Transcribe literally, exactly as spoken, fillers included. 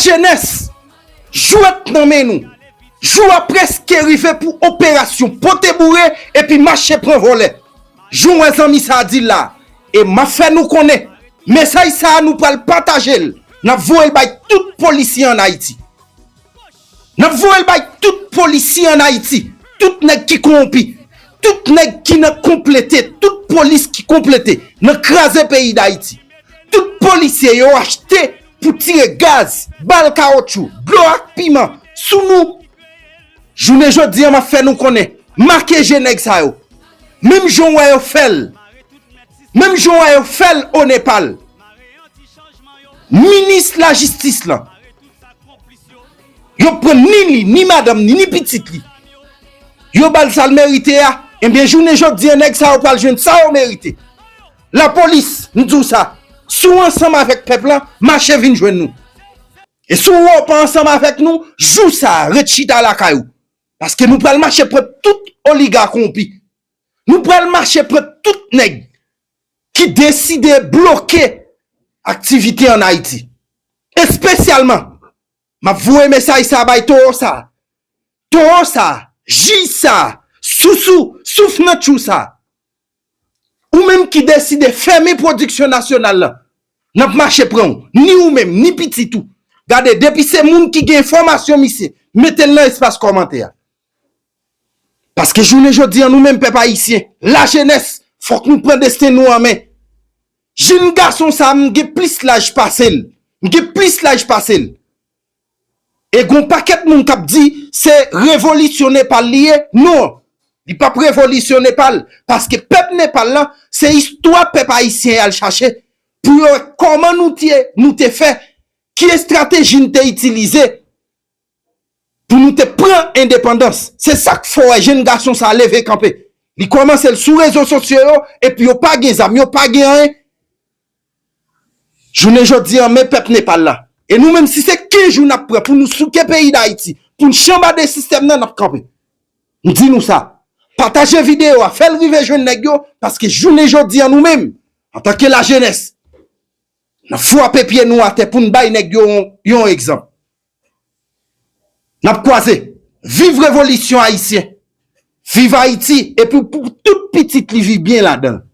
Jenès, jwèt nan men nou. Jou a prèske rive pou operasyon pote boure epi mache pran vòlè. Jan w wè zanmi sa a di l la, e m ap fè nou konnen, mesaj sa a nou pral pataje l, n ap voye l bay tout polisye ann Ayiti. N ap voye l bay tout polisye ann Ayiti, tout nèg ki kowonpi, tout nèg ki nan konplete, tout polis ki konplete nan kraze peyi Dayiti. Tout polisye yo achte pou tire gaz, bal kawotchou, dlo ak piman sou nou. Jounen jodi a, m ap fè nou konnen, make je nèg sa yo. Menm jan w wè yo fè l, menm jan w wè yo fè l o Nepal, minis lajistis lan, yo pran ni li, ni madanm ni, ni pitit li. Yo ba l sa l merite a. Ebyen, jounen jodi a, nèg sa yo pral jwenn sa yo merite. Lapolis, m di w sa, si w ansanm avèk pèp lan, mache vin jwenn nou. E si w wè w pa ansanm avèk nou, jou sa a, ret chita lakay ou. Paske nou pral mache pran tout oliga kowonpi. Nou pral mache pran tout nèg ki deside bloke aktivite ann Ayiti. Espesyalman, m ap voye mesaj sa a bay towo sa a. Towo sa a, jij sa a, sousou, souf nan tchou sa a. Ou menm ki deside fèmen pwodiksyon nasyonal lan, n ap mache pran w, ni ou menm, ni pitit ou. Gade, depi se moun ki gen enfòmasyon misye, mete l nan espas kòmantè a. Paske jounen jodi a, nou menm pèp ayisyen, lajenès, fòk nou pran desten nou an men. Jenn gason sa a, m gen plis laj pase l. M gen plis laj pase l. E gon pakèt moun k ap di se revolisyon Nepal li ye. Non, li p ap revolisyon Nepal. Paske pèp Nepal lan, se istwa pèp ayisyen y al chache pou yo wè kòman nou te, nou te fè, ki estrateji n te itilize pou nou te pran endepandans. Se sa k fè w wè jenn gason sa a leve kanpe. Li kòmanse l sou rezo sosyo yo, epi yo pa gen zam, yo pa gen anyen. Jounen jodi a, men pèp Nepal la. E nou menm, si se kenz jou n ap pran pou nou souke peyi Dayiti, pou n chanbade sistèm nan, n ap kanpe. M di nou sa. Pataje videyo a, fè l rive jwenn nèg yo, paske jounen jodi a, nou menm, antanke lajenès, n ap frape pye nou atè pou n bay nèg yo yon, yon egzanp. N ap kwaze. Viv revolisyon ayisyen. Viv Ayiti. Epi pou tout pitit li viv byen ladan l.